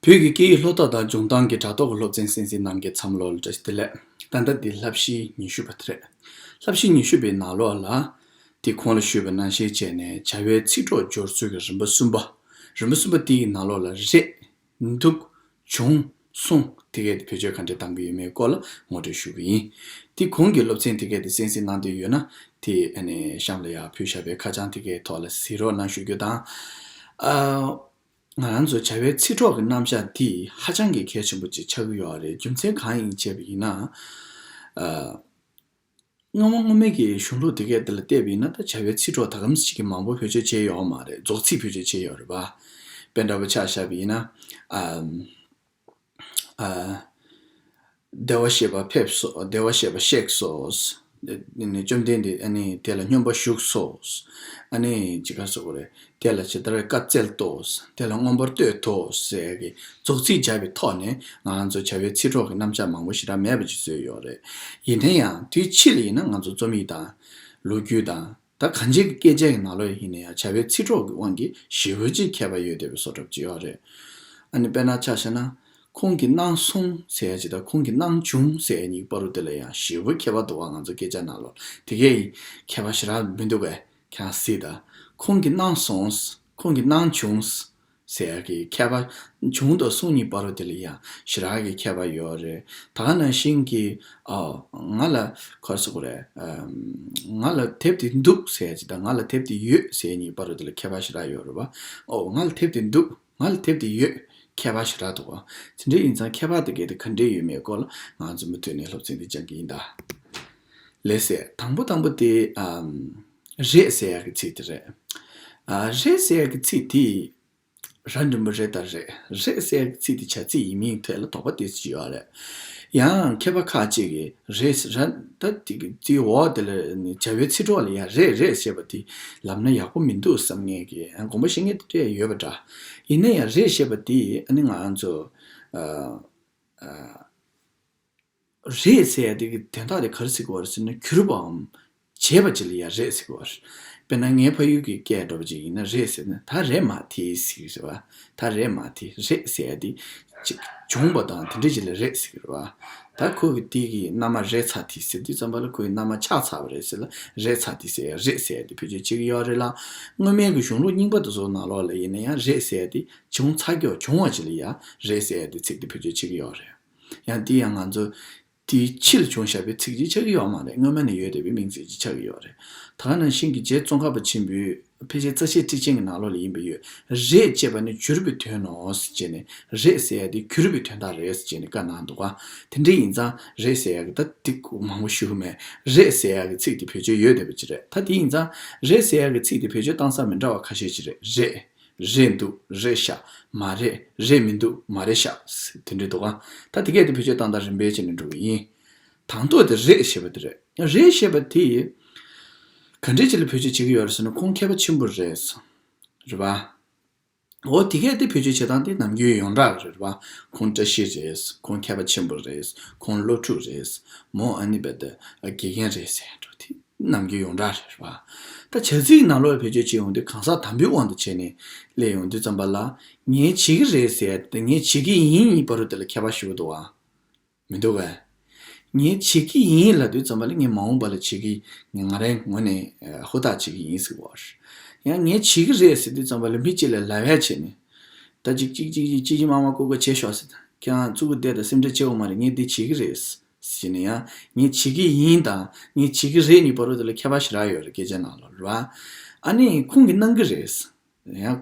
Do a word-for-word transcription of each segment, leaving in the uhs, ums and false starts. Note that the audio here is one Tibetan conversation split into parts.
བོད་ཀྱི་སྐད་ཡིག་ལོ་ཐོ་དང་སྦྱོང་སྟངས་ཀྱི་དྲ་ཐོག་གི་སློབ་ཚན་གསན་གཟིགས་གནང་མཁན་ཚང་མ་ལོ་ལ་བཀྲ་ཤིས་བདེ་ལེགས། ད་ལྟ་འདི་བསླབ་གཞི་ཉི་ཤུ་པ་དེ་རེད། བསླབ་གཞི་ཉི་ཤུ་པའི་ནང་ལོགས་ལ། དེ་གོང་ལ་ཞུས་པ་ནང་བཞིན་བྱས་ནས་བྱ་བའི་ཚིག་གྲོགས་སྦྱོར་ཚུལ་གྱི་རིམ་པ་གསུམ་པ། རིམ་པ་གསུམ་པ་དེའི་ནང་ལོགས་ལ་རེད། འདུག་བྱུང་། གསུངས། དེ་གས་དེ་བེད་སྤྱོད་ག་འདྲས་གཏང་གི་ཡོད་མེད་སྐོར་ལ་ངོ་སྤྲོད་ཞུ་གི་ཡིན། དེ་གོང་གི་སློབ་ཚན་དེ་གས་དེ་གསན་གཟིགས་གནང་འདོད་ཡོད་ན། དེ་ཨ་ནི་གཤམ་ལ་ཡར་ཕུལ་བཞག་པའི་ཁ་བྱང་དེ་གས་ཐོག་ལ་གཟིགས་རོགས་གནང་ཞུ་རྒྱུ་དང་། ཨ། ང་རང་ཚོ་བྱ་བའི་ཚིག་གྲོགས་ཀྱི་རྣམ་གཞག་འདི་ཧ་ཅང་གི་གལ་ཆེན་པོ་ཅིག་ཆགས་ཀྱི་ཡོད་རེད། རྒྱུ་མཚན་གང་ཡིན་བྱས་པ་ཡིན་ན། ཨ། སྔོན་མ་སྔོན་མའི་གི་གཞུང་ལུགས་དེ་གས་དེ་ལ་བལྟས་པ་ཡིན་ན། ད་བྱ་བའི་ཚིག་གྲོགས་ད་གམ་ཞིག་གི་མང་པོ་བེད་སྤྱོད་བྱས་ཡོད་མ་རེད། རྫོགས་ཚིག་བེད་སྤྱོད་བྱས་ཡོད་རེད་པ། དཔེ་འདྲ་པོ་ཆ་བཞག་པ་ཡིན་ན། ཨ། ཨ། བདེ་བར་གཤེགས་པ་ཕེབས་སོ། བདེ་བར་གཤེགས་པ་གཤེགས་སོ། ནི་བཅོམ་ལྡན་འདས་ཨ་ནི་དེ་ལ་སྙོམས་པར་ཞུགས་སོ། ཨ་ནི་ཅི་ག་ཟེར་དགོས་རེད། དེ་ལ་ཇི་ལྟར་བཀའ་སྩལ་ཏོ། དེ་ལ་མངོན་པར་བསྟོད་དོ་ཟེར་གི་རྫོགས་ཚིག་སྦྱར་བའི་ཐོག་ནས་ང་ཚོ་བྱ་བའི་ཚིག་གྲོགས་ཀྱི་རྣམ་གཞག་མང་པོ་ཞེ་དྲག་མེད་པ་ཅིག་བཟོས་ཡོད་རེད། ཡིན་ན་ཡང་དུས་ཕྱིས་ལ་ཡིན་ན་ང་ཚོ་རྩོམ་ཡིག་དང་། ལོ་རྒྱུས་དང་། ད་གང་ཅིའི་སྐད་ཆའི་ནང་ལོགས་ཡིན་ན་ཡང་བྱ་བའི་ཚིག་གྲོགས་ཀྱི་དབང་གིས་ཞེ་པོ་ཅིག་ཁྱད་པར་ཡོད་བསྡད་པའི་བཟོ་འདྲ་ཅིག་ཡོད་རེད། ཨ་ནི་དཔེར་ན་ཆ་བཞག་ན། ཁོང་གིས་གནང་སོང་ཟེར་ཡ་ཅིག་དང་ཁོང་གིས་གནང་བྱུང་ཟེར་ཡ་གཉིས་བར་དུ་དེ་ལ་ཡང་ཞེ་པོ་ཁྱད་པར་འདུག་བ། ང་ཚོ་སྐད་ཆ་ནང་ལོགས་དེ་གས་ཁྱད་པར་ཞེ་དྲག་མི་འདུག་གས། ཁྱེད་རང་གཟིགས་དང་། ཁོང་གིས་གནང་སོང་། ཁོང་གིས་གནང་བྱུང་། ཟེར་ཡ་གི་ཁྱད་པར། བྱུང་དང་གསུང་གཉིས་བར་དུ་དེ་ལ་ཡང་ཞེ་དྲག་གི་ཁྱད་པར་ཡོད་རེད། ད་ག་ནང་བཞིན་གྱི། ཨ། ང་ལ་ག་རེ་ཟེར་དགོས་རེད། ཨམ། ང་ལ་དེབ་དེ་འདུག་ཟེར་ཡ་ཅིག་དང་ང་ལ་དེབ་དེ་ཡོད་ཟེར་ཡ་གཉིས་བར་དུ་དེ་ལ་ཁྱད་པར་ཞེ་དྲག་ཡོད་རེད་པ། ཨོ། ང་ལ་དེབ་དེ་འདུག་ང་ལ་དེབ་དེ་ཡོད། ཁྱད་པར་ཞེ་དྲག་འདུག་ག། དེ་འདྲ་ཡིན་ཙང་ཁྱད་པར་དེ་གས་དེ་ག་འདྲས་ཡོད་མེད་སྐོར་ལ་ང་ཚོ་མུ་མཐུད་ནས་སློབ་ཚན་འདི་སྦྱང་གི་ཡིན་ད། ལགས་སེ། དང་པོ་དང་པོ་དེ། ཨམ། རེད་ཟེར་ཡ་གི་ཚིག་དེ་རེད། ཨ། རེད་ཟེར་ཡ་གི་ཚིག་དེ། ར་འགྲེང་བུ་རེ་དང་རེད། རེད་ཟེར་ཚིག་དེ་བྱ་ཚིག་ཡིན་མིན་ཐད་ལ་དོགས་པ་ཏོག་ཙམ་ཡོད་རེད། ཡང་མཁས་པ་ཁ་ཅིག་གིས་རེད་ཟེར་ད་དེ་གི་དེའི་འོག་དེ་ལ་ནི་བྱ་བའི་ཚིག་གྲོགས་ལ་ཡང་རེད་རེད་ཟེར་བ་དེ་ལབ་ན་ཡག་པོ་མི་འདུག་བསམ་མཁན་གྱི་དགོངས་པ་བཞེས་མཁན་དེ་འདྲ་ཡོད་པ་འདྲ། ཡིན་ན་ཡང་རེད་ཟེར་བ་དེ་ཨ་ནི་ང་ཚོ། ཨ། ཨ། རེད་ཟེར་ཡ་དེ་གི་དོན་དག་དེ་ག་རེ་ཟེར་གི་ཡོད་རེད་ཟེར་ན། གྱུར་པའམ་བྱས་པ་ཅིག་ལ་ཡ་རེད་ཟེར་གི་ཡོད་རེད། དཔེར་ན་ངའི་ཕ་ཡུལ་གྱི་སྐད་འདྲ་པོ་ཅིག་ཡིན་ན་རེད་ཟེར་ན། ད་རེད་མ་དེ་ཟེར་གི་རེད་བ། ད་རེད་མ་དེ། རེད་ཟེར་ཡ་དེ་ཅིག་བྱུང་བ་དང་དེ་འདྲ་ཅིག་ལ་རེད་ཟེར་གི་རེད་བ། ད་ཁོ་གི་དེ་གི་མནའ་མ་རེད་ཚ་དེ་ཟེར་དུས་ཙམ་པ་ལ་ཁོ་གི་མནའ་མ་ཆགས་ཚར་བ་རེད་ཟེར་ལ་རེད་ཚ་དེ་ཟེར་ཡ། རེད་ཟེར་ཡ་དེ་བེད་སྤྱོད་བྱེད་ཀྱི་ཡོད་རེད་ལ། སྔོན་མའི་གི་གཞུང་ལུགས་རྙིང་པ་དེ་ཚོ་ནང་ལོགས་ལ་ཡིན་ན་ཡང་རེད་ཟེར་ཡ་དེ་བྱུང་ཚར་གྱི་ཡོད། བྱུང་བ་ཅིག་ལ་ཡ་རེད་ཟེར་ཡ་དེ་ཚིག་དེ་བེད་སྤྱོད་བྱེད་ཀྱི་ཡོད་རེད། ཡང་དེ་ཡང་ང་ཚོ་དེའི་ཕྱི་ལ་བྱུང་བཞག་པའི་ཚིག་ཅིག་ཆགས་ཀྱི་ཡོད་མ་རེད། སྔོན་མ་ནས་ཡོད་བསྡད་པའི་མིང་ཚིག་ཅིག་ཆགས་ཀྱི་ཡོད་རེད། ད་ག་ནང་བཞིན་གྱི་རྗེ་ཙོང་ཁ་པ་ཆེན་པོའི་ཕལ་ཆེར་རྩ་ཤེས་ཊཱིཀ་ཆེན་གྱི་ནང་ལོགས་ལ་ཡིན་པ་ཡོད། རེད་ཅེས་པ་ནི་བྱུར་བའི་དོན་ནོ་ཟེར་བྱས་ནས། རེད་ཟེར་ཡ་དེ་གྱུར་པའི་དོན་དག་རེད་ཟེར་བྱས་ནས་བཀའ་གནང་འདུག་ག། དེ་འདྲ་ཡིན་ཙང་རེད་ཟེར་ཡ་གི་ད་ཏིག་མང་པོ་ཞུ་གི་མེད། རེད་ཟེར་ཡ་གི་ཚིག་དེ་བེད་སྤྱོད་ཡོད་བསྡད་པ་ཅིག་རེད། ད་དེ་ཡིན་ཙང་རེད་ཟེར་ཡ་གི་ཚིག་དེ་བེད་སྤྱོད་བཏང་ས་མི་འདྲ་བ་ཁ་ཤས་ཅིག་རེད། རེད། རེད་འདུག་རེད་ཤག་མ་རེད། རེད་མི་འདུག་མ་རེད་ཤག་དེ་འདྲ་འདུག་ག། ད་དེ་གས་དེ་བེད་སྤྱོད་བཏང་སྟངས་རིམ་པས་བྱས་ནས་འགྲོ་གི་ཡིན། དང་ཐོག་དེ་རེད་ཞེས་པ་དེ་རེད། རེད་ཞེས་པ་དེ་ག་འདྲས་ཅིག་ལ་བེད་སྤྱོད་བྱེད་ཀྱི་ཡོད་རེད་ཟེར་ན། ཁོང་མཁས་པ་ཆེན་པོ་རེད། རེད་པ། འོ་དེ་གས་དེ་བེད་སྤྱོད་བྱེད་སྟངས་དེ་ནམ་རྒྱུན་ཡོངས་གྲགས་རེད་པ། ཁོང་བཀྲ་ཤིས་རེད། ཁོང་མཁས་པ་ཆེན་པོ་རེད། ཁོང་སློབ་ཕྲུག་རེད། མོ་ཨ་ནི་བེ་དེ་དགེ་རྒན་རེད་ཟེར་འགྲོ་དེ། ནམ་རྒྱུན་ཡོངས་གྲགས་རེད་བ། ད་བྱ་ཚིག་ནང་ལོགས་བེད་སྤྱོད་བྱེད་ཡོང་དུས་གང་ཟག་དམ་པའི་དབང་དུ་བྱས་ནས་སླེབས་ཡོང་དུས་ཙམ་པ་ལ། ངས་བྱེད་ཀྱི་རེད་ཟེར་ཏེ་ངས་བྱེད་ཀྱི་ཡིན་གཉིས་བར་དུ་དེ་ལ་ཁྱད་པར་ཞེ་པོ་འདུག་བ། མི་འདུག་གས། ངས་བྱེད་ཀྱི་ཡིན་ལབ་དུས་ཙམ་པ་ལ་ངས་མ་འོངས་པ་ལ་བྱེད་ཀྱི་ཡིན། ང་རའི་ངོས་ནས་ཧུར་ཐག་བྱེད་ཀྱི་ཡིན་ཟེར་བ། ཡང་ངས་བྱེད་ཀྱི་རེད་ཟེར་དུས་ཙམ་པ་ལ་མི་གཅིག་ལ་ལབ་ཡ་བྱས་ནས། ད་ཅིག་ཅིག་ཅིག་ཅིག་ཅིག་ཅིག་མ་མ་ཀོ་ཀོ་བྱེད་ཤོག་ཟེར། ཁྱེད་རང་ཙུ་གུ་བསྡད་དང་སེམས་ཁྲལ་བྱེད་འོ་མ་རེད། ངས་འདི་བྱེད་ཀྱི་རེད་ཟེར་ནས། ཡང་ངས་བྱེད་ཀྱི་ཡིན་དང་ངས་བྱེད་ཀྱི་རེད་གཉིས་བར་དུ་དེ་ལ་ཁྱད་པར་ཞེ་དྲག་ཡོད་རེད། སྐད་ཆ་ནང་ལ་རེད་བ། ཨ་ནི་ཁོང་གིས་གནང་གི་རེད། ཡང་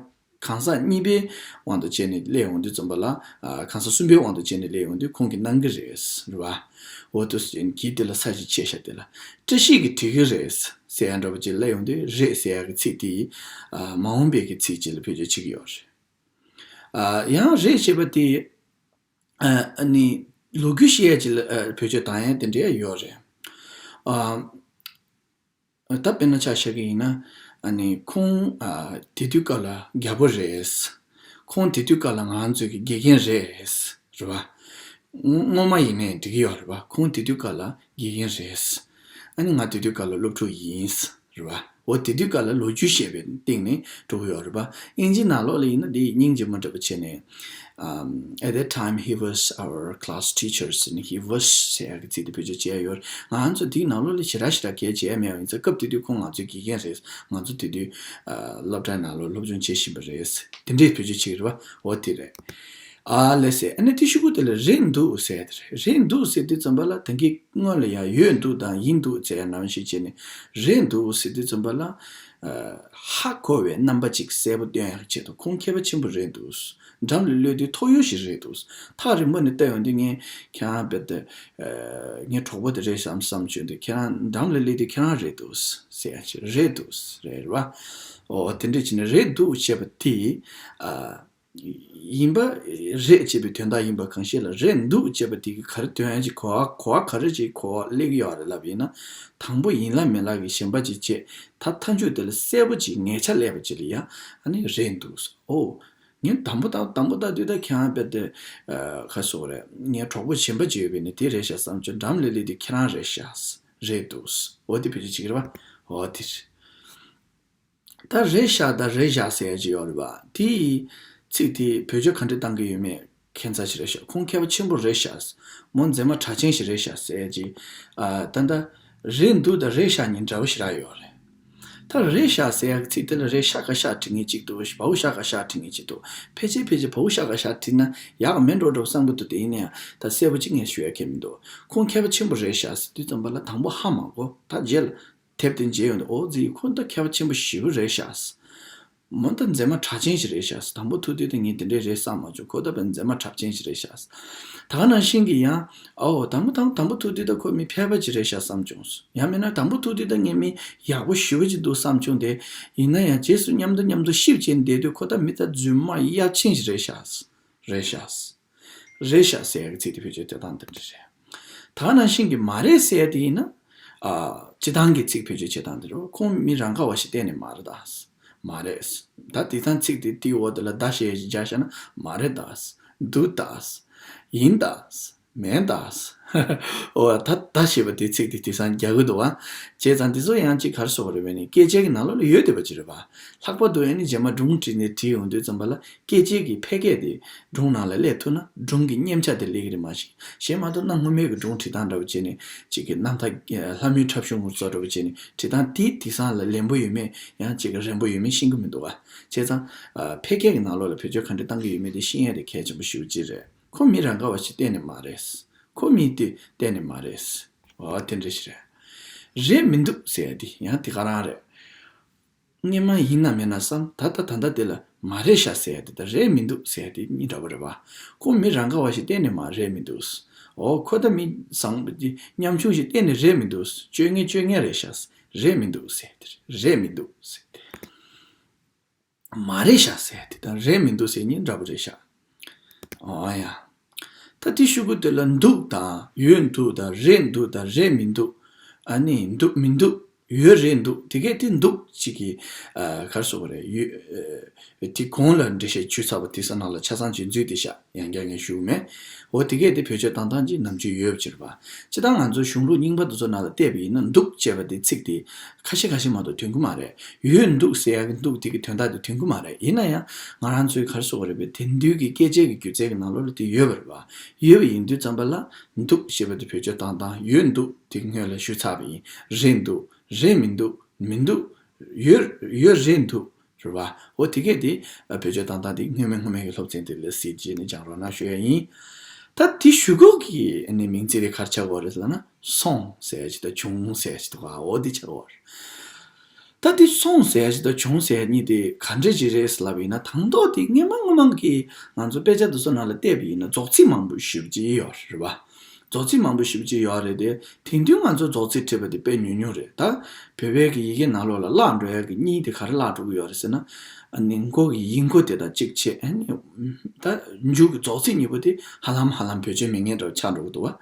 གང་ཟག་གཉིས་པའི་དབང་དུ་བྱས་ནས་སླེབས་ཡོང་དུས་ཙམ་པ་ལ། ཨ། གང་ཟག་གསུམ་པའི་དབང་དུ་བྱས་ནས་སླེབས་ཡོང་དུས་ཁོང་གིས་གནང་གི་རེད། རེད་བ། འོ་དུ་ཟེར་གྱིས་དེ་ལ་ས་གཞི་ཆེ་ཤ་དེ་ལ། བཀྲ་ཤིས་ཀྱིས་བྲིས་ཀྱི་རེད་ཟེར་ཡ་འདྲ་པོ་ཅིག་སླེབས་ཡོང་དུས་རེད་ཟེར་ཡ་གི་ཚིག་དེ། ཨ། མ་འོངས་པའི་གི་ཚིག་ཅིག་ལ་བེད་སྤྱོད་བྱེད་ཀྱི་ཡོད་རེད། ཨ། ཡང་རེད་ཞེས་པ་དེ། ཨ། ཨ་ནི་ལོ་རྒྱུས་བཤད་ཡ་ཅིག་ལ། ཨ། བེད་སྤྱོད་བཏང་ཡ་དེ་འདྲ་ཡོད་རེད། ཨ། ད་དཔེར་ན་ཆ་བཞག་གི་ཡིན་ན། ཨ་ནི་ཁོང་། ཨ། དེ་དུས་སྐབས་ལ་རྒྱལ་པོ་རེད། ཁོང་དེ་དུས་སྐབས་ལ་ང་ཚོའི་གི་དགེ་རྒན་རེད། རེད་བ། སྔོན་མ་ཡིན་ནའི་འགྲིག་གི་ཡོད་རེད་བ། ཁོང་དེ་དུས་སྐབས་ལ་དགེ་རྒན་རེད། ཨ་ནི་ང་དེ་དུས་སྐབས་ལ་སློབ་ཕྲུག་ཡིན། རེད་བ། འོ་དེ་དུས་སྐབས་ལ་ལོ་རྒྱུས་བཤད་པའི་སྟེང་ནས་འགྲོ་གི་ཡོད་རེད་པ། དབྱིན་ཇི་ནང་ལོགས་ལ་ཡིན་ན་དེ་སྙིང་རྗེ་མོ་འདྲ་པོ་བྱས་ནས། Um, at that time, he was our class teacher, and he was ཟེར་ཡག་གི་ཚིག་དེ་བེད་སྤྱོད་བྱས་ཡོད། ང་ཚོ་དེའི་ནང་ལོགས་ལ་ཞེ་དྲག་ཞེ་དྲག་གལ་ཆེ་ཡ་མེད་པ་ཡིན་ཙང་། སྐབས་དེ་དུས་ཁོང་ང་ཚོའི་དགེ་རྒན་རེད། ང་ཚོ་དེ་དུས་ཨ་སློབ་གྲྭའི་ནང་ལོགས་སློབ་སྦྱོང་བྱེད་བཞིན་པ་རེད། དེ་འདྲས་བེད་སྤྱོད་བྱེད་ཀྱི་རེད་པ། འོ་དེ་རེད། ཨ་ལས་ཟེར། ཨ་ནི་དེ་གཞུག་གུ་དེ་ལ་རེད་འདུག་ཟེར་དེ་རེད། རེད་འདུག་ཟེར་དུས་ཙམ་པ་ལ་ད་གིན་སྔོན་ལ་ཡང་ཡོད་འདུག་དང་ཡིན་འདུག་ཟེར་ཡ་ནང་བཞིན་བྱས་ནས། རེད་འདུག་ཟེར་དུས་ཙམ་པ་ལ། ཨ་ཧ་གོ་བའི་རྣམ་པ་ཅིག་གསལ་པོ་སྟོན་ཡག་ཆེད་དུ། ཁོང་མཁས་པ་ཆེན་པོ་རེད་འདུག་འགྲམ་ལ་གློད་དུས་ཐོག་ཡོད་ཞིག་རེད་འདུག་ཐག་རིང་པོ་ནས་བལྟ་ཡོང་དུས་ངས་ཁྱེད་རང་རྦད་དེ་ཨ་ངའི་གྲོགས་པོ་དེ་རེད་བསམ་བསམ་བྱུང་དུས། ཁྱེད་རང་འགྲམ་ལ་སླེབས་དུས་ཁྱེད་རང་རེད་འདུག་ཟེར་ཡ་ཅིག་རེད་འདུག་རེད་བ། ཨོ་དེ་འདྲ་བྱས་ནས་རེད་འདུག་ཅེས་པ་དེ་ཨ་ཡིན་པ་རེད་ཅེས་པའི་དོན་དག་ཡིན་པ་གང་ཞིག་ལ། རེད་འདུག་ཅེས་པ་དེ་གི་ག་རེ་དོན་ཅིག་གོ་བ་གོ་བ་ག་རེ་ཅིག་གོ་བ་སླེབས་ཀྱི་ཡོད་རེད་ལབ་ཡིན་ན། དང་པོ་ཡིན་ལ་མིན་ལ་གི་ཞེན་པ་ཅིག་བྱས། ད་མཐའ་མཇུག་དེ་ལ་གསལ་པོ་ཅིག་ངེས་ཆ་སླེབས་པ་ཅིག་ལ་ཡ་ཨ་ནི་རེད་འདུག་ཨོ། ངས་དང་པོ་དང་དང་པོ་ལྟ་དུས་ད་ཁྱེད་རང་རྦད་དེ་ཨ་ག་རེ་ཟེར་དགོས་རེད། ངའི་གྲོགས་པོ་གཞན་པ་ཅིག་ཡོད་པས་ནི་དེ་རེད་ཤག་བསམ་བྱུང་། འགྲམ་ལ་སླེབས་དུས་ཁྱེད་རང་རེད་ཤག་རེད་འདུག་འོ་དེ་བེད་སྤྱོད་བྱེད་ཀྱི་རེད་པ། འོ་དེ་རེད། ད་རེད་ཤག་དང་རེད་བཞག་ཟེར་ཡ་ཅིག་ཡོད་རེད་པ། དེའི་ཚིག་དེ་བེད་སྤྱོད་ག་འདྲ་བཏང་གི་ཡོད་མེད་ཁྱད་མཚར་ཞིག་རེད་ཤག་ཁོང་མཁས་པ་ཆེན་པོ་རེད་ཤག་མོ་མཛེས་མ་གྲགས་ཅན་ཞིག་རེད་ཤག་ཟེར་ཡ་ཅིག་ཨ་ད་ལྟ་རེད་འདུག་དང་རེད་ཤག་གཉིས་འདྲ་བོ་ཞེ་དྲག་ཡོད་རེད། ད་རེད་ཤག་ཟེར་ཡག་ཚིག་དེ་ལ་རེད་ཤག་ག་ཤག་བྲིས་མཁན་གཅིག་འདུག་བའོ་ཤག་ག་ཤག་བྲིས་མཁན་གཅིག་འདུག་ཕལ་ཆེར་ཕལ་ཆེར་བའོ་ཤག་ག་ཤག་བྲིས་ན་ཡག་ག་མེད་འགྲོ་འགྲོ་བསམ་གྱི་འདུག་དེ་ཡིན་ན་ཡང་ད་གསལ་པོ་གཅིག་ངས་ཞུ་ཡ་ཁྱད་མི་འདུག་ཁོང་མཁས་པ་ཆེན་པོ་རེད་ཤག་ཟེར་དུས་ཙམ་པ་ལ་དང་པོ་ཧ་མ་གོ། ད་རྗེས་ལ་དེབ་དེ་མཇལ་ཡོང་དུས། ཨོ་ཙི། ཁོང་ད་མཁས་པ་ཆེན་པོ་ཞེ་པོ་རེད་ཤག་མོ་ད་མཛེས་མ་གྲགས་ཅན་ཞིག་རེད་ཤག་དང་པོ་ཐུག་དུས་ད་ངས་དེ་འདྲས་རེད་བསམ་མ་བྱུང་། ཁོ་ད་དཔེ་མཛེས་མ་གྲགས་ཅན་ཞིག་རེད་ཤག་ད་ག་ནང་བཞིན་གྱི་ཡང་ཨོ་དང་པོ་དང་དང་པོ་ཐུག་དུས་ད་ཁོ་མི་ཕལ་པ་ཅིག་རེད་ཤག་བསམ་བྱུང་། ཡང་མིན་ན་དང་པོ་ཐུག་དུས་ད་ངས་མི་ཡག་པོ་ཞེ་པོ་ཅིག་འདུག་བསམ་བྱུང་སྟེ། ཡིན་ན་ཡང་རྗེས་སུ་མཉམ་དུ་མཉམ་དུ་ཤིབ་བྱས་བསྡད་དུས་ཁོ་ད་མི་ད་རྫུན་མ་གཡར་ཅན་ཞིག་རེད་ཤག་རེད་ཤག་རེད་ཤག་ཟེར་ཡག་གི་ཚིག་དེ་བེད་སྤྱོད་དེ་དང་དེ་འདྲ་རེད། ད་ག་ནང་བཞིན་གྱི་མ་རེད་ཟེར་ཡག་དེ་ཡིན་ན། ཨ་སྤྱི་བཏང་གི་ཚིག་བེད་སྤྱོད་བྱེད་སྟངས་དེ་རེད། ཁོང་མི་རང་ག་བ་ཞིག་གཏན་ནས་མ་རེད་ད། མ་རེད། ད་དེང་སང་ཚིག་དེ་དེའི་འོག་དེ་ལ་ད་ཞེས་ཞིག་སྦྱར་བཞག་ན་མ་རེད་ད། འདུག་ད། ཡིན་ད། མེད་ད། ཨོ་ད་ད་ཞེས་པ་དེ་ཚིག་དེ་དེང་སང་རྒྱག་གི་འདུག་བ། བྱས་ཙང་དེ་ཚོ་ཡང་ཅིག་ག་རེ་ཟེར་དགོས་རེད་པས་ནི། སྐད་ཆའི་གི་ནང་ལོགས་ལ་ཡོད་བསྡད་པ་ཅིག་རེད་པ། ལྷག་པར་དུ་ཨ་ནི་རྗེས་མ་སྒྲུང་བྲིས་ནས་བྲིས་ཡོང་དུས་ཙམ་པ་ལ། སྐད་ཆའི་གི་ཕལ་སྐད་དེ་སྒྲུང་ནང་ལ་སླེབས་ཐུབ་ན་སྒྲུང་གི་སྙེམས་ཆ་དེ་སླེབས་ཀྱི་རེད། མ་གཞི་གཞན་མ་གཏོགས་གནའ་སྔོན་མའི་གི་སྒྲུང་བྲིས་སྟངས་འདྲ་བོ་བྱས་ནས་ཅིག་གི་རྣམ་ཐར་ལྷ་མོའི་འཁྲབ་གཞུང་ངོ་སོ་འདྲ་བོ་བྱས་ནས་བྲིས་སྟངས་དེ་དེང་སང་ལ་ལན་པོ་ཡོད་མེད་ཡང་ཅིག་གི་རན་པོ་ཡོད་མེད་ཤེས་ཀྱི་མི་འདུག་ག་བྱས་ཙང་ཨ་ཕལ་སྐད་ཀྱི་ནང་ལོགས་ལ་བེད་སྤྱོད་ག་འདྲ་བཏང་གི་ཡོད་མེད་དེ་ཤེས་ཡ་དེ་གལ་ཆེན་པོ་ཞེ་པོ་ཅིག་རེད། ཁོ་མི་རང་ག་བ་ཞིག་གཏན་ནས་མ་རེད། ཁོ་མི་དེ་གཏན་ནས་མ་རེད། འོ་དེ་འདྲ་ཞིག་རེད། རེད་མི་འདུག་ཟེར་ཡ་དེ་ཡང་དེ་ག་རང་རེད། སྔོན་མ་ཡིན་ན་མིན་ན་བསམ། ད་ལྟ་ད་ལྟ་དེ་ལ་མ་རེད་ཤག་ཟེར་ཡ་དེ་དང་རེད་མི་འདུག་ཟེར་ཡ་དེ་གཉིས་འདྲ་པོ་རེད་པ། ཁོ་མི་རང་ག་བ་ཞིག་གཏན་ནས་མ་རེད་མི་འདུག་འོ་ཁོ་ད་མི་བཟང་པོ་དེ་ཉམ་ཆུང་ཞིག་གཏན་ནས་རེད་མི་འདུག་སྤྱོད་ངན་སྤྱོད་ངན་རེད་ཤག་རེད་མི་འདུག་ཟེར་ཡ་དེ་རེད། རེད་མི་འདུག་ཟེར་ཡ་དེ། མ་རེད་ཤག་ཟེར་ཡ་དེ་དང་རེད་མི་འདུག་ཟེར་གཉིས་འདྲ་པོ་རེད་ཤག་འོ་ཡ། ད་དེ་གཞུག་གུ་དེ་ལ་འདུག་དང་ཡོད་འདུག་དང་རེད་འདུག་དང་རེད་མི་འདུག་ཨ་ནི་འདུག་མི་འདུག་ཡོད་རེད་འདུག་དེ་གས་དེ་འདུག་ཅིག་གི་ཨ་ག་རེ་ཟེར་དགོས་རེད། ཡོད་ཨ་དེ་གོང་ལ་འགྲེལ་བཤད་བྱས་ཚར་བ་དེ་ཚོ་ནང་ལ་ཆ་ཚང་ཅིག་འཛུལ་བསྡད་ཤག་ཡང་བསྐྱར་ངས་ཞུ་གི་མེད། འོ་དེ་གས་དེ་བེད་སྤྱོད་བཏང་སྟངས་ཀྱི་ནམ་རྒྱུན་ཡོད་པ་ཅིག་རེད་པ། སྤྱིར་བཏང་ང་ཚོ་གཞུང་ལུགས་རྙིང་པ་དེ་ཚོ་ནང་ལ་བལྟས་པ་ཡིན་ན་འདུག་ཅེས་པ་དེ་ཚིག་དེ་ཁ་ཤས་ཁ་ཤས་མ་གཏོགས་ཐོན་གྱི་མ་རེད། ཡོད་འདུག་ཟེར་ཡག་གི་འདུག་དེ་གི་དོན་དག་དེ་ཐོན་གྱི་མ་རེད། ཡིན་ན་ཡང་ང་རང་ཚོའི་ག་རེ་ཟེར་དགོས་རེད་པས། དེང་དུས་ཀྱི་སྐད་ཆའི་གི་སྒྱུ་རྩལ་གྱི་ནང་ལོགས་ལ་དེ་ཡོད་པ་རེད་པ། ཡོད་པ་ཡིན་དུས་ཙམ་པ་ལ་འདུག་ཅེས་པ་དེ་བེད་སྤྱོད་བཏང་སྟངས། ཡོད་འདུག་དེ་སྔོན་ལ་ཞུས་ཚར་བ་ཡིན། རེད་འདུག་རེད་མི་འདུག་མི་འདུག་ཡོད་ཡོད་རེད་འདུག་རེད་པ། འོ་དེ་གས་དེ་བེད་སྤྱོད་བཏང་སྟངས་དེ་སྔོན་མ་སྔོན་མའི་གི་སློབ་ཚན་དེ་ལ་གཟིགས་བྱས་ནས་སྦྱང་རོགས་གནང་ཞུ་ཡ་ཡིན། ད་དེ་གཞུག་གུ་གི་ཨ་ནི་མིང་ཚིག་དེ་ག་རེ་ཆགས་ཀྱི་ཡོད་རེད་ལབ་ན། སོང་ཟེར་ཡ་ཅིག་དང་བྱུང་ཟེར་ཡ་ཅིག་འདུག་ག་འོ་དེ་ཆགས་ཀྱི་ཡོད་རེད། ད་དེ་སོང་ཟེར་ཡ་ཅིག་དང་བྱུང་ཟེར་ཡ་གཉིས་དེ་ག་འདྲ་ཅིག་རེད་ལབ་པ་ཡིན་ན། དང་ཐོག་དེ་སྔོན་མ་སྔོན་མ་གི་ང་ཚོ་དཔེ་ཆ་དེ་ཚོ་ནང་ལ་བལྟས་པ་ཡིན་ན་རྫོགས་ཚིག་མང་པོ་ཞེ་པོ་ཅིག་ཡོད་རེད་པ། རྫོགས་ཚིག་མང་པོ་ཞེ་པོ་ཅིག་ཡོད་རེད་དེ། དེང་དུས་ང་ཚོ་རྫོགས་ཚིག་བྲིས་པ་དེ་དཔེ་ཉུང་ཉུང་རེད། ད་བོད་པའི་གི་ཡི་གེ་ནང་ལོགས་ལ་བརླག་འགྲོ་ཡ་གི་གཉིས་དེ་ག་རེ་བརླག་འགྲོ་གི་ཡོད་རེད་ཟེར་ན། ཨ་ནི་མགོ་གི་ཡིག་མགོ་དེ་དང་གཅིག་བྱས། ཨ་ནི་ད་མཇུག་གི་རྫོགས་ཚིག་གཉིས་པོ་དེ་ཧ་ལམ་ཧ་ལམ་བེད་སྤྱོད་མེད་མཁན་འདྲ་བོ་ཆགས་འགྲོ་གི་འདུག་བ།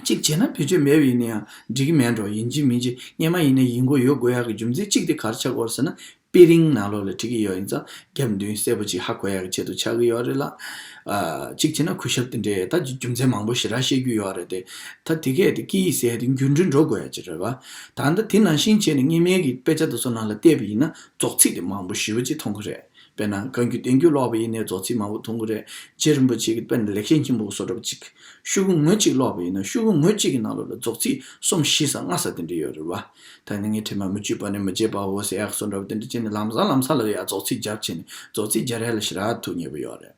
གཅིག་བྱས་ན་བེད་སྤྱོད་མེད་པ་ཡིན་ན་ཡང་འགྲིག་གི་མེད་འགྲོ། ཡིན་གཅིག་མིན་གཅིག་སྔོན་མ་ཡིན་ན་ཡིག་མགོ་ཡོད་དགོས་ཡ་གི་རྒྱུ་མཚན་གཅིག་དེ་ག་རེ་ཆགས་ཀྱི་ཡོད་རེད་ཟེར་ན། དཔེ་རིང་ནང་ལོགས་ལ་བྲིས་ཀྱི་ཡོད་ཡིན་ཙང་རྒྱབ་མདུན་གསལ་པོ་ཅིག་ཧ་གོ་ཡག་གི་ཆེད་དུ་ཆགས་ཀྱི་ཡོད་རེད་ལ། ཨ། གཅིག་བྱས་ན་གུས་ཞབས་དེ་འདྲའི་ད་རྒྱུ་མཚན་མང་པོ་ཞེ་དྲག་བཤད་རྒྱུ་ཡོད་རེད་དེ། ད་དེ་གས་དེ་ཀི་ཟེར་དེ་འགྱུར་འགྲོས་འགྲོ་དགོས་ཡ་ཅིག་རེད་བ། ད་ལྟ་དེ་ནང་བཞིན་བྱས་ནས་སྔོན་མའི་གི་དཔེ་ཆ་དེ་ཚོ་ནང་ལ་བལྟས་པ་ཡིན་ན་རྫོགས་ཚིག་དེ་མང་པོ་ཞེ་པོ་ཅིག་མཐོང་གི་རེད། དཔེར་ན་བཀའ་འགྱུར་བསྟན་འགྱུར་ཀློག་པ་ཡིན་ནའི་རྫོགས་ཚིག་མང་པོ་མཐོང་གི་རེད། རྗེ་རིན་པོ་ཆེ་གི་དཔེར་ན་ལེགས་བཤད་སྙིང་པོ་བཟོ་འདྲ་པོ་ཅིག་ཤོག་གུ་ངོ་གཅིག་ཀློག་པ་ཡིན་ན་ཤོག་གུ་ངོ་གཅིག་གི་ནང་ལོགས་ལ་རྫོགས་ཚིག་གསུམ་བཞི་ཙམ་ལྔ་ཙམ་དེ་འདྲ་ཡོད་རེད་བ། ད་ནི་ངའི་དྲན་པ་མི་བརྗེད་པ་ནི་མི་བརྗེད་པའོ་ཟེར་ཡག་བཟོ་འདྲ་པོ་དེ་འདྲ་བྱས་ནས་ལམ་སང་ལམ་སང་ལ་ཡ་རྫོགས་ཚིག་རྒྱབ་བྱས་ནས་རྫོགས་ཚིག་རྒྱག་ཡ་ལ་ཞེ་དྲག་ཐུགས་མཉེས་པོ་ཡོད་རེད།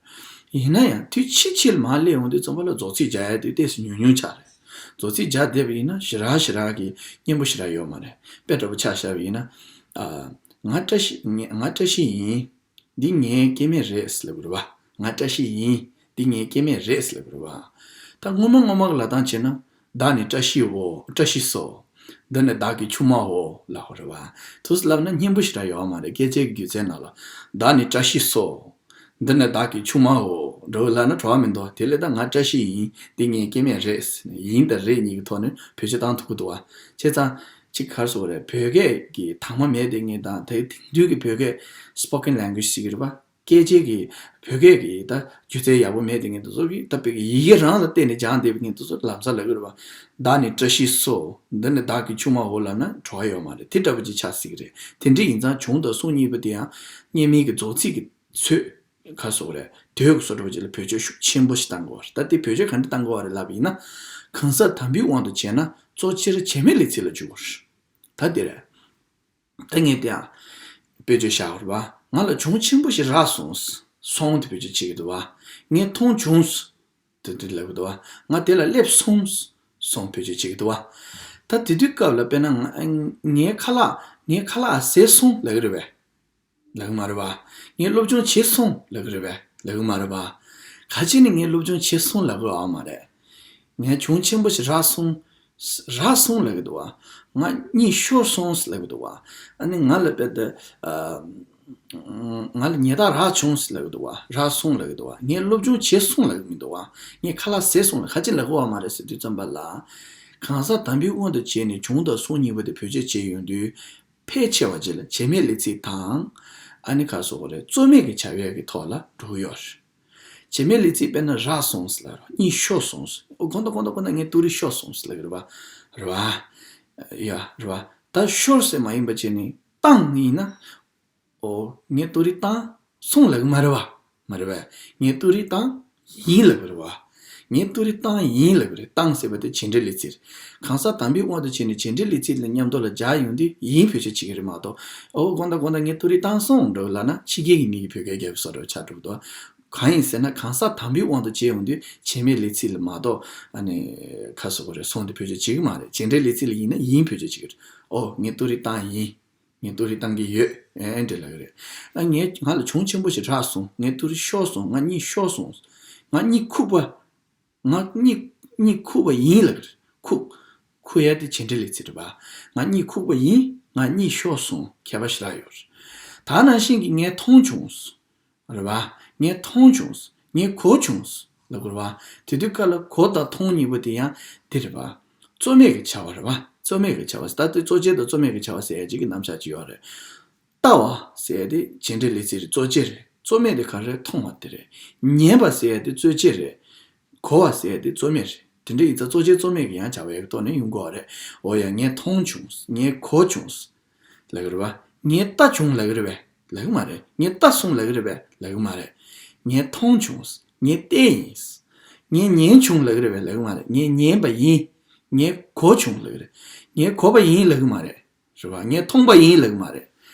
ཡིན་ན་ཡང་དུས་ཕྱིས་ཕྱིས་ལ་མར་སླེབས་ཡོང་དུས་ཙམ་པ་ལ་རྫོགས་ཚིག་རྒྱག་ཡ་དེ་ཏོག་ཙམ་ཉུང་ཉུང་ཆགས་རེད། རྫོགས་ཚིག་རྒྱག་བསྡད་པ་ཡིན་ན་ཞེ་དྲག་ཞེ་དྲག་གི་སྙན་པོ་ཞེ་དྲག་ཡོད་མ་རེད། དཔེ་འདྲ་པོ་ཆ་བཞག་པ་ཡིན་ན། ཨ། ང་བཀྲ་ཤིས་ང་ང་བཀྲ་ཤིས་ཡིན། འདི་ངའི་སྐྱེ་དམན་རེད་ལབ་དགོས་རེད་བ། ང་བཀྲ་ཤིས་ཡིན། འདི་ངའི་སྐྱེ་དམན་རེད་ལབ་དགོས་རེད་བ། ད་སྔོན་མ་སྔོན་མ་གི་ལབ་སྟངས་བྱས་ན། བདག་ནི་བཀྲ་ཤིས་འོ། བཀྲ་ཤིས་སོ། འདི་ནི་བདག་གི་ཆུང་མའོ་ལབ་དགོས་རེད་བ། དུས་ལབ་ན་སྙན་པོ་ཞེ་དྲག་ཡོད་མ་རེད། སྐད་ཆའི་རྒྱུ་མཚན་ནང་ལ། བདག་ནི་བཀྲ་ཤིས་སོ། འདི་ནི་བདག་གི་ཆུང་མའོ། འགྲོ་ལབ་ན་བྲོ་བ་མི་འདུག་དེ་ལས་ད་ང་བཀྲ་ཤིས་ཡིན། འདི་ངའི་སྐྱེ་དམན་རེད། ཡིན་དང་རེད་གཉིས་ཀྱི་ཐོག་ནས་བེད་སྤྱོད་བཏང་ཐུབ་ཀྱི་འདུག་བ། བྱས་ཙང་། གཅིག་ག་རེ་ཟེར་དགོས་རེད། བོད་སྐད་ཀྱི་དྭངས་མ་མེད་དེ་ངས་དང་དེ་དེང་དུས་ཀྱི་བོད་སྐད་spoken language ཟེར་གྱི་རེད་པ། སྐད་ཆའི་གི་བོད་སྐད་ཀྱི་ད་སྒྱུ་རྩལ་ཡག་པོ་མེད་དེ་ངས་དེ་ཚོ་གི་ད་བོད་ཀྱི་ཡི་གེ་རང་ལ་བལྟས་ནས་སྦྱངས་བསྡད་པའི་ངས་དེ་ཚོ་ལམ་སང་ལབ་ཀྱི་རེད་པ། བདག་ནི་བཀྲ་ཤིས་སོ། འདི་ནི་བདག་གི་ཆུང་མའོ་ལབ་ན་བྲོ་བ་ཡོད་མ་རེད། དེ་འདྲ་པོ་ཅིག་ཆགས་སྲིད་ཀྱི་རེད། དེ་འདྲ་ཡིན་ཙང་བྱུང་དང་གསུང་གཉིས་པོ་དེ་ཡང་སྔོན་མའི་གི་རྫོགས་ཚིག་གི་ཚོད། ག་རེ་ཟེར་དགོས་རེད། དོད་ཀྱི་བཟོ་འདྲ་པོ་ཅིག་ལ་བེད་སྤྱོད་ཤུགས་ཆེན་པོ་ཞིག་བཏང་གི་ཡོད་རེད། ད་དེ་བེད་སྤྱོད་ག་འདྲ་བཏང་གི་ཡོད་རེད་ལབ་པ་ཡིན་ན། གང་ཟག་དམ་པའི་དབང་དུ་བྱས་ན་གཙོ་ཆེར་བྱེད་མེད་ལས་ཚིག་ལ་འཇུག་གི་ཡོད་རེད། ད་དེ་རེད། ད་ངས་དེ་ཡང་བེད་སྤྱོད་བཞག་པ་རེད་བ། ང་ལ་གྱོང་ཆེན་པོ་ཞིག་རག་སོང་། སོང་དེ་བེད་སྤྱོད་བྱེད་ཀྱི་འདུག་བ། ངས་མཐོང་བྱུང་། དེ་འདྲ་ལབ་ཀྱི་འདུག་བ། ང་དེ་ལ་སླེབས་སོང་། སོང་བེད་སྤྱོད་བྱེད་ཀྱི་འདུག་བ། ད་དེ་དུས་སྐབས་ལ་དཔེར་ན་ང་ངའི་ཁ་ལག་ངའི་ཁ་ལག་ཟས་སོང་ལབ་ཀྱི་རེད་པས། ལབ་ཀྱི་མ་རེད་པ། ངས་སློབ་སྦྱོང་བྱས་སོང་ལབ་ཀྱི་རེད་པས། ལབ་ཀྱི་མ་རེད་པ། ག་ཅི་ནས་ངས་སློབ་སྦྱོང་བྱས་སོང་ལབ་ཀྱི་ཡོད་མ་རེད། ངས་གྱོང་ཆེན་པོ་ཞིག་རག་སོང་། རག་སོང་ལབ་ཀྱི་འདུག་བ། ང་གཉིད་ཤོར་སོང་ལབ་ཀྱི་འདུག་བ། ཨ་ནི་ང་ལ་དཔེ་དེ། ཨ། ང་ལ་ཉེས་རྡུང་རག་བྱུང་ལབ་ཀྱི་འདུག་བ། རག་སོང་ལབ་ཀྱི་འདུག་བ། ངས་སློབ་སྦྱོང་བྱས་སོང་ལབ་ཀྱི་མི་འདུག་བ། ངས་ཁ་ལག་ཟས་སོང་ལབ་ག་ཅི་ལབ་ཀྱི་ཡོད་མ་རེད་ཟེར་དུས་ཙམ་པ་ལ། གང་ཟག་དམ་པའི་དབང་དུ་བྱས་ནས་གྱོང་དང་སོང་གཉིས་པོ་དེ་བེད་སྤྱོད་བྱས་ཡོང་དུས། ཕལ་ཆེ་བ་ཅིག་ལ་བྱེད་མེད་ལས་ཚིག་དང་། ཨ་ནི་ག་རེ་ཟེར་དགོས་རེད། རྩོད་མེད་ཀྱི་བྱ་བའི་གི་ཐོག་ལ་འགྲོ་གི་ཡོད་རེད། བྱེད་མེད་ལས་ཚིག་དཔེར་ན་རག་སོང་ཟེར་ལབ་རེད། གཉིད་ཤོར་སོང་ཟེར། ཨོ་དགོངས་དག་དགོངས་དག་དགོངས་དག་ངའི་ཏུ་རིས་ཤོར་སོང་ཟེར་ལབ་ཀྱི་རེད་པ། རེད་པ། ཡ་རེད་པ། ད་ཤོར་ཟེར་མ་ཡིན་པ་བྱས་ནས་བཏང་ཡིན་ན། ཨོ་ངའི་ཏུ་རིས་བཏང་སོང་ལབ་ཀྱི་མ་རེད་པ། མ་རེད་པས། ངའི་ཏུ་རིས་བཏང་ཡིན་ལབ་ཀྱི་རེད་པ། ངའི་ཏུ་རིས་བཏང་ཡིན་ལབ་ཀྱི་རེད། བཏང་ཟེར་བ་དེ་བྱེད་འབྲེལ་ལས་ཚིག་རེད། གང་ཟག་དམ་པའི་དབང་དུ་བྱས་ནས་བྱེད་འབྲེལ་ལས་ཚིག་ལ་མཉམ་དུ་ལ་སྦྱར་ཡོང་དུས་ཡིན་བེད་སྤྱོད་བྱེད་ཀྱི་རེད་མ་གཏོགས། ཨོ་དགོངས་དག་དགོངས་དག་ངའི་ཏུ་རིས་བཏང་སོང་འགྲོ་ལབ་ན་ཕྱི་རྒྱལ་གྱི་མི་གི་བོད་སྐད་རྒྱབ་བཟོ་འདྲ་ཆགས་འགྲོ་གི་འདུག་གང་ཡིན་ཟེར་ན་གང་ཟག་དམ་པའི་དབང་དུ་བྱས་ཡོང་དུས་བྱེད་མེད་ལས་ཚིག་ལ་མ་གཏོགས་ཨ་ནི་ག་རེ་ཟེར་དགོས་རེད། སོང་དེ་བེད་སྤྱོད་བྱེད་ཀྱི་མ་རེད། བྱེད་འབྲེལ་ལས་ཚིག་ལ་ཡིན་ན་ཡིན་བེད་སྤྱོད་བྱེད་ཀྱི་རེད། ཨོ་ངའི་ཏུ་རིས་བཏང་ཡིན། ངས་ཏུ་རིས་བཏང་གི་ཡོད། ཨེ་འདྲ་ལབ་ཀྱི་རེད། ཨ་ངས་ང་ལ་གྱོང་ཆེན་པོ་ཞིག་རག་སོང་། ངའི་ཏུ་རིས་ཤོར་སོང་། ང་གཉིད་ཤོར་སོང་། ང་གཉིད་ཁུག་པ། ང་གཉིད་གཉིད་ཁུག་པ་ཡིན་ལབ་ཀྱི་རེད། ཁུག་ཁུག་ཡ་དེ་བྱེད་འབྲེལ་ལས་ཚིག་རེད་པ། ང་གཉིད་ཁུག་པ་ཡིན། ང་གཉིད་ཤོར་སོང་། ཁྱད་པར་ཞེ་དྲག་ཡོད་རེད། ད་ནང་བཞིན་གྱི་ངས་མཐོང་བྱུང་། རེད་པ། ངས་མཐོང་བྱུང་། ངས་གོ་བྱུང་། ལབ་དགོས་རེད་པ། དེ་དུས་སྐབས་ལ་གོ་དང་མཐོང་གཉིས་པོ་དེ་ཡང་དེ་རེད་པ། རྩོད་མེད་ཀྱི་བྱ་བ་རེད་པ། རྩོད་མེད་ཀྱི་བྱ་བ། ད་ལྟ་རྩོད་བྱེད་དང་རྩོད་མེད་ཀྱི་བྱ་བ་ཟེར་ཡ་གཅིག་གི་རྣམ་གཞག་ཅིག་ཡོད་རེད། ལྟ་བ་ཟེར་ཡ་དེ་བྱེད་འབྲེལ་ལས་ཚིག་རེད། རྩོད་བྱེད་རེད། རྩོད་མེད་དེ་ག་རེ་རེད། མཐོང་བ་དེ་རེད། ཉན་པ་ཟེར་ཡ་དེ་རྩོད་བྱེད་རེད། གོ་བ་ཟེར་ཡ་དེ་རྩོད་མེད་རེད། དེ་འདྲ་ཡིན་ཙང་རྩོད་བྱེད་རྩོད་མེད་ཀྱི་ཡང་བྱ་བའི་ཐོག་ནས་ཡོང་དགོས་པ་རེད། འོ་ཡ་ངས་མཐོང་བྱུང་། ངས་གོ་བྱུང་། ལབ་ཀྱི་རེད་པ། ངས་ལྟ་བྱུང་ལབ་ཀྱི་རེད་པས། ལབ་ཀྱི་མ་རེད། ངས་ལྟ་སོང་ལབ་ཀྱི་རེད་པས། ལབ་ཀྱི་མ་རེད། ངས་མཐོང་བྱུང་། ངས་བལྟས་ཡིན། ངས་ཉན་བྱུང་ལབ་ཀྱི་རེད་པས། ལབ་ཀྱི་མ་རེད། ངས་ཉན་པ་ཡིན། ངས་གོ་བྱུང་ལབ་ཀྱི་རེད། ངས་གོ་བ་ཡིན་ལབ་ཀྱི་མ་རེད། རེད་པ། ངས་མཐོང་པ་ཡིན་ལབ་ཀྱི་མ་རེད།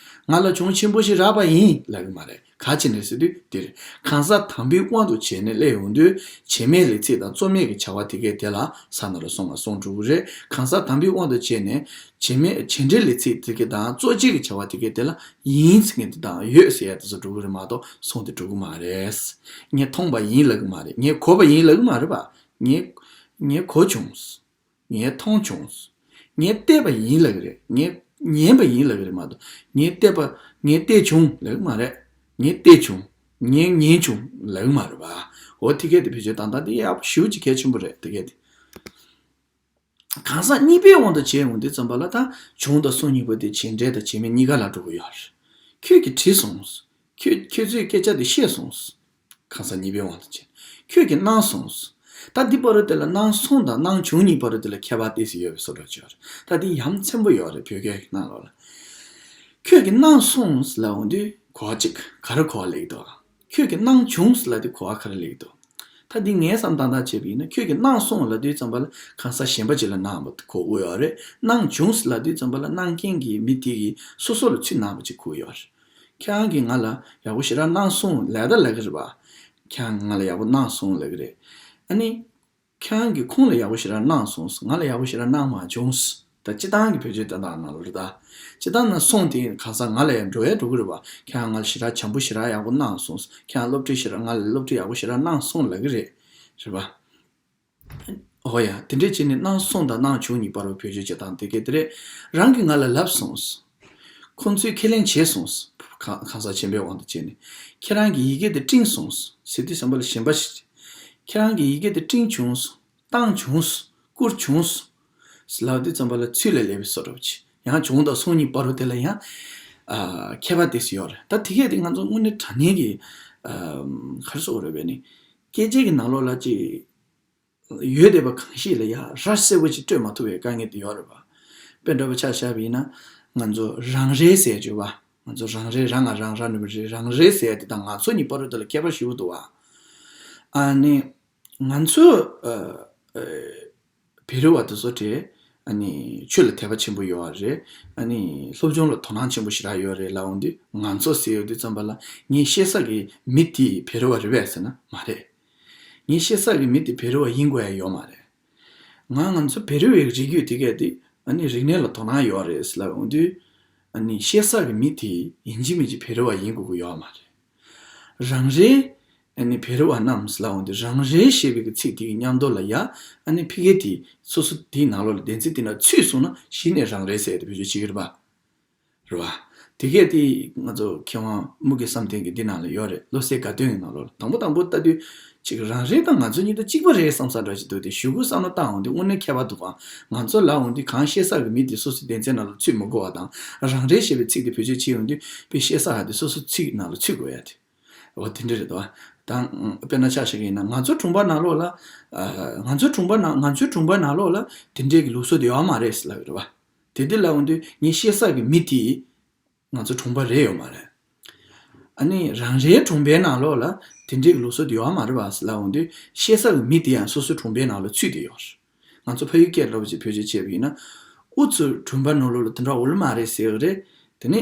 ང་ལ་གྱོང་ཆེན་པོ་ཞིག་རག་པ་ཡིན་ལབ་ཀྱི་མ་རེད། ག་ཅི་ནས་ཟེར་དུས་འདིར་གང་ཟག་དམ་པའི་དབང་དུ་བྱས་ནས་སླེབས་ཡོང་དུས་བྱེད་མེད་ལས་ཚིག་དང་རྩོད་མེད་ཀྱི་བྱ་བ་དེ་གས་དེ་ལ་ས་ན་རུ་སོང་བ་སོང་འགྲོ་གི་རེད། གང་ཟག་དམ་པའི་དབང་དུ་བྱས་ནས་བྱེད་མེད་བྱེད་འབྲེལ་ལས་ཚིག་དེ་གས་དང་རྩོད་བྱེད་ཀྱི་བྱ་བ་དེ་གས་དེ་ལ་ཡིན་ཟེར་མཁན་དེ་དང་ཡོད་ཟེར་ཡ་དེ་ཚོ་འགྲོ་གི་རེད་མ་གཏོགས་སོང་དེ་འགྲོ་གི་མ་རེད། ངས་མཐོང་པ་ཡིན་ལབ་གི་མ་རེད། ངས་གོ་བ་ཡིན་ལབ་གི་མ་རེད་པ། ངས་ངས་གོ་བྱུང་། ངས་མཐོང་བྱུང་། ངས་བལྟས་པ་ཡིན་ལབ་ཀྱི་རེད། ངས་ཉན་པ་ཡིན་ལབ་ཀྱི་རེད་མ་གཏོགས། ངས་བལྟས་པ། ངས་བལྟས་བྱུང་ལབ་ཀྱི་མ་རེད། ངས་བལྟས་བྱུང་། ངས་ཉན་བྱུང་ལབ་ཀྱི་མ་རེད་པ། འོ་དེ་གས་དེ་བེད་སྤྱོད་བཏང་སྟངས་དེ་ཡག་པོ་ཞེ་པོ་ཅིག་གལ་ཆེན་པོ་རེད། དེ་གས་དེ། གང་ཟག་གཉིས་པའི་དབང་དུ་བྱས་ཡོང་དུས་ཙམ་པ་ལ་ད་བྱུང་དང་སོང་གཉིས་པོ་དེ་བྱེད་འབྲེལ་དང་བྱེད་མེད་གཉིས་ཀ་ལ་འགྲོ་གི་ཡོད་རེད། ཁྱོད་ཀྱིས་བྲིས་སོང་། ཁྱོད་ཁྱོད་ཚོས་སྐད་ཆ་དེ་ཤེས་སོང་། གང་ཟག་གཉིས་པའི་དབང་དུ་བྱས། ཁྱོད་ཀྱིས་གནང་སོང་། ད་འདི་བར་དུ་དེ་ལ་གནང་སོང་དང་གནང་བྱུང་གཉིས་བར་དུ་དེ་ལ་ཁྱད་པར་ཏོག་ཙམ་ཡོད་པའི་བཟོ་འདྲ་ཅིག་ཡོད་རེད། ད་འདི་ཡ་མཚན་པོ་ཡོད་རེད། བོད་སྐད་ཀྱི་ནང་ལོགས་ལ། ཁྱོད་ཀྱིས་གནང་སོང་ལབ་འོང་དུས་གོ་བ་གཅིག་ག་རེ་གོ་བ་སླེབས་འདུག་ཁྱོད་ཀྱིས་གནང་བྱུང་ལབ་དུས་གོ་བ་ག་རེ་སླེབས་འདུག་ད་འདི་ངས་བསམ་ཏང་ཏང་བྱས་པ་ཡིན་ན། ཁྱོད་ཀྱིས་གནང་སོང་ལབ་དུས་ཙམ་པ་ལ་གང་ཟག་གཞན་པ་ཅིག་ལ་གནང་བ་གོ་གི་ཡོད་རེད། གནང་བྱུང་ལབ་དུས་ཙམ་པ་ལ་གནང་མཁན་གྱི་མི་དེ་གིས་སོ་སོ་ལ་ཚུར་གནང་བ་ཅིག་གོ་གི་ཡོད་རེད། ཁྱེད་རང་གིས་ང་ལ་ཡག་པོ་ཞེ་དྲག་གནང་སོང་ལབ་ད་ལབ་ཀྱི་རེད་པ། ཁྱེད་རང་ང་ལ་ཡག་པོ་གནང་སོང་ལབ་ཀྱི་རེད། ཨ་ནི། ཁྱེད་རང་གིས་ཁོང་ལ་ཡག་པོ་ཞེ་དྲག་གནང་སོང་། ང་ལ་ཡག་པོ་ཞེ་དྲག་གནང་མ་བྱུང་། ད་སྤྱིར་བཏང་གི་བེད་སྤྱོད་དེ་དག་ནང་ལོགས་ལ། ད་སྤྱིར་བཏང་ན་སོང་དེ་གང་ཟག་ང་ལ་ཡང་འགྲོ་ཡ་འགྲོ་གི་རེད་པ། ཁྱེད་རང་ང་ལ་ཞེ་དྲག་བྱམས་པོ་ཞེ་དྲག་ཡག་པོ་གནང་སོང་། ཁྱེད་རང་སློབ་ཁྲིད་ཞེ་དྲག་ང་ལ་སློབ་ཁྲིད་ཡག་པོ་ཞེ་དྲག་གནང་སོང་ལབ་ཀྱི་རེད། རེད་པ། ཨོ་ཡ། དེ་འདྲས་བྱས་ནས་གནང་སོང་དང་གནང་བྱུང་གཉིས་བར་དུ་བེད་སྤྱོད་བྱེད་སྟངས་དེ་ག་དེ་རེད། རང་གིས་ང་ལ་ལབ་སོང་། ཁོང་ཚོས་ཁས་ལེན་བྱས་སོང་། གང་གང་ཟག་གཞན་པའི་དབང་དུ་བྱས་ནས། ཁྱེད་རང་གིས་ཡི་གེ་དེ་སྤྲིངས་སོང་། ཟེར་དུས་ཙམ་པ་ལ་གཞན་པ་ཞིག་ཁྱེད་རང་གིས་ཡི་གེ་དེ་སྤྲིངས་བྱུང་། བཏང་བྱུང་། བསྐུར་བྱུང་། ལབ་དུས་ཙམ་པ་ལ་ཚུར་ལ་སླེབས་པའི་བཟོ་འདྲ་པོ་ཅིག་ཡང་བྱུང་དང་སོང་གཉིས་བར་དུ་དེ་ལ་ཡང་། ཨ། ཁྱད་པར་དེ་ཚོ་ཡོད་རེད། ད་དེ་གས་དེ་ང་ཚོ་དངོས་གནས་དྲང་གནས་ཀྱི། ཨ། ག་རེ་ཟེར་དགོས་རེད་པས་ནི། སྐད་ཆ་གི་ནང་ལོགས་ལ་ཅིག་ཡོད་བསྡད་པ་གང་ཞིག་ལ་ཡ་ར་གསལ་པོ་ཅིག་སྤྲོད་མ་ཐུབ་པའི་དཀའ་ངལ་དེ་ཡོད་རེད་པ། དཔེ་འདྲ་པོ་ཆ་བཞག་པ་ཡིན་ན། ང་ཚོ་རང་རེ་ཟེར་བརྗོད་པ། ང་ཚོ་རང་རེ། རང་ང་རང་། རང་ནུ་མ་རེ། རང་རེ་ཟེར་ཡ་དེ་དང་ང་ཚོ་གཉིས་བར་དུ་ལ་ཁྱད་པར་ཞེ་པོ་འདུག་བ། ཨ་ནི། ང་ཚོ། ཨ། ཨ། བོད་རིགས་པ་དེ་ཚོ་དེ། ཨ་ནི་ཆོས་ལ་དད་པ་ཆེན་པོ་ཡོད་པ་རེད། ཨ་ནི་སློབ་སྦྱོང་ལ་དོ་སྣང་ཆེན་པོ་ཞེ་དྲག་ཡོད་རེད་ལབ་འོང་དུས། ང་ཚོ་ཟེར་ཡོང་དུས་ཙམ་པ་ལ་ངས་བཤད་ས་གི་མི་དེ་བོད་རིགས་པ་རེད་པས་ཟེར་ན་མ་རེད། ངས་བཤད་ས་གི་མི་དེ་བོད་རིགས་པ་ཡིན་དགོས་ཡ་ཡོད་མ་རེད། ང་ང་ཚོ་བོད་རིགས་པའི་རིགས་རྒྱུད་དེ་གས་དེ། ཨ་ནི་རིག་གནས་ལ་དོ་སྣང་ཡོད་རེད་ལབ་འོང་དུས། ཨ་ནི་བཤད་ས་གི་མི་དེ་ཡིན་གཅིག་མིན་གཅིག་བོད་རིགས་པ་ཡིན་དགོས་ཀྱི་ཡོད་མ་རེད། རང་རེ། ཨ་ནི་བོད་རིགས་པ་རྣམས་ལབ་འོང་དུས། རང་རེ་ཞེས་པའི་གི་ཚིག་དེའི་མཉམ་དུ་ལ་ཡ། ཨ་ནི་ཕ་གི་དེ་སོ་སོ་དེའི་ནང་ལོགས་ལ་བདེན་ཚིག་དེ་ན་ཚུད་སོང་ན་གཞི་ནས་རང་རེ་ཟེར་ཡ་དེ་བེད་སྤྱོད་བྱེད་ཀྱི་རེད་པ། རེད་པ། དེ་གས་དེ་ང་ཚོ་མཁས་དབང་དམུ་དགེ་བསམ་གཏན་གྱི་འདི་ནང་ལ་ཡོད་རེད། བློ་གསལ་དགའ་སྟོན་གྱི་ནང་ལོགས་ལ། དང་པོ་དང་པོ་ལྟ་དུས་ཅིག་རང་རེ་དང་ང་ཚོ་གཉིས་ད་གཅིག་པ་རེད་བསམ་ས་འདྲ་ཞིག་འདུག་སྟེ། གཞུག་གུ་བསམ་བློ་བཏང་འོང་དུས་དངོས་གནས་ཁྱད་པར་འདུག་ག་ང་ཚོ་ལབ་འོང་དུས་གང་བཤད་ས་གི་མི་དེ་སོ་སོའི་སྡེ་ཚན་ནང་ལ་ཚུད་མི་དགོས་པ་དང་། རང་རེ་ཞེས་པའི་ཚིག་དེ་བེད་སྤྱོད་བྱེད་འོང་དུས་དཔེ་བཤད་ས་ཧ་དེ་སོ་སོའི་ཚིག་ནང་ལ་ཚུད་དགོས་ཡ་དེ། འོ་དེ་འདྲ་རེད་དོ། དང་། དཔེར་ན་ཆ་བཞག་གི་ཡིན་ན། ང་ཚོ་གྲོང་པ་ནང་ལོགས་ལ། ཨ། ང་ཚོ་གྲོང་པ་ནང་། ང་ཚོའི་གྲོང་པ་ནང་ལོགས་ལ་དེ་འདྲའི་གི་ལུགས་སྲོལ་དེ་ཡོད་མ་རེད་ཟེར་ལབ་ཡོད་རེད་པ། དེ་འདི་ལབ་འོང་དུས་ངས་བཤད་ས་གི་མི་དེ་ང་ཚོ་གྲོང་པ་རེད་ཡོད་མ་རེད། ཨ་ནི་རང་རེའི་གྲོང་པའི་ནང་ལོགས་ལ་དེ་འདྲའི་གི་ལུགས་སྲོལ་དེ་ཡོད་མ་རེད་པ་ཟེར་ལབ་འོང་དུས། བཤད་ས་གི་མི་དེ་ཡང་སོ་སོའི་གྲོང་པའི་ནང་ལ་ཚུད་དེ་ཡོད་རེད། ང་ཚོ་ཕ་ཡུལ་སྐད་འདྲ་པོ་ཅིག་བེད་སྤྱོད་བྱས་པ་ཡིན་ན། ཨུ་ཚོའི་གྲོང་པ་ནང་ལོགས་ལ་དེ་འདྲ་ཡོད་མ་རེད་ཟེར་གི་རེད། དེ་ནས་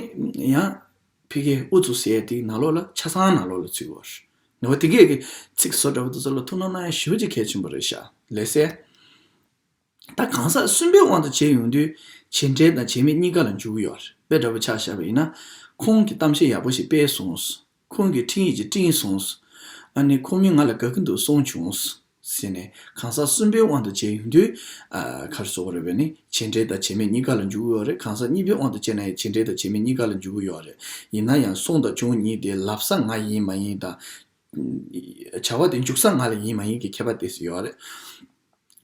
ཡང་ཕ་གིའི་ཨུ་ཚུགས་ཟེར་ཡ་དེའི་ནང་ལོགས་ལ་ཆ་ཚང་ནང་ལོགས་ལ་ཚུད་ཡོད་རེད། ནོར་བ་དེ་གས་ཀྱི་ཚིག་བཟོ་འདྲ་པོ་དེ་ཚོ་ལ་ཐུགས་སྣང་གནང་ཡ་ཞེ་པོ་ཅིག་གལ་ཆེན་པོ་རེད་ཤག་ལགས་སེ། ད་གང་ཟག་གསུམ་པའི་དབང་དུ་བྱས་ཡོང་དུས། བྱེད་འབྲེལ་དང་བྱེད་མེད་གཉིས་ཀ་ལ་འཇུག་གི་ཡོད་རེད། དཔེ་འདྲ་པོ་ཆ་བཞག་པ་ཡིན་ན། ཁོང་གིས་གཏམ་བཤད་ཡག་པོ་ཞིག་སྤེལ་སོང་། ཁོང་གིས་འཕྲིན་ཡིག་ཅིག་སྤྲིངས་སོང་། ཨ་ནི་ཁོང་མོས་ང་ལ་དགའ་གི་འདུག་གསུངས་བྱུང་། ཟེར་ནས་གང་ཟག་གསུམ་པའི་དབང་དུ་བྱས་ཡོང་དུས། ཨ། ག་རེ་ཟེར་དགོས་རེད་པས་ནི། བྱེད་འབྲེལ་དང་བྱེད་མེད་གཉིས་ཀ་ལ་འཇུག་གི་ཡོད་རེད། གང་ཟག་གཉིས་པའི་དབང་དུ་བྱས་ན་ཡང་བྱེད་འབྲེལ་དང་བྱེད་མེད་གཉིས་ཀ་ལ་འཇུག་གི་ཡོད་རེད། ཡིན་ན་ཡང་སོང་དང་བྱུང་གཉིས་དེ་ལབ་ས་ང་ཡིན་མ་ཡིན་དང་། བྱ་བ་དེ་འཇུག་ས་ང་ལ་ཡིན་མ་ཡིན་གྱི་ཁྱད་པར་དེ་ཚོ་ཡོད་རེད།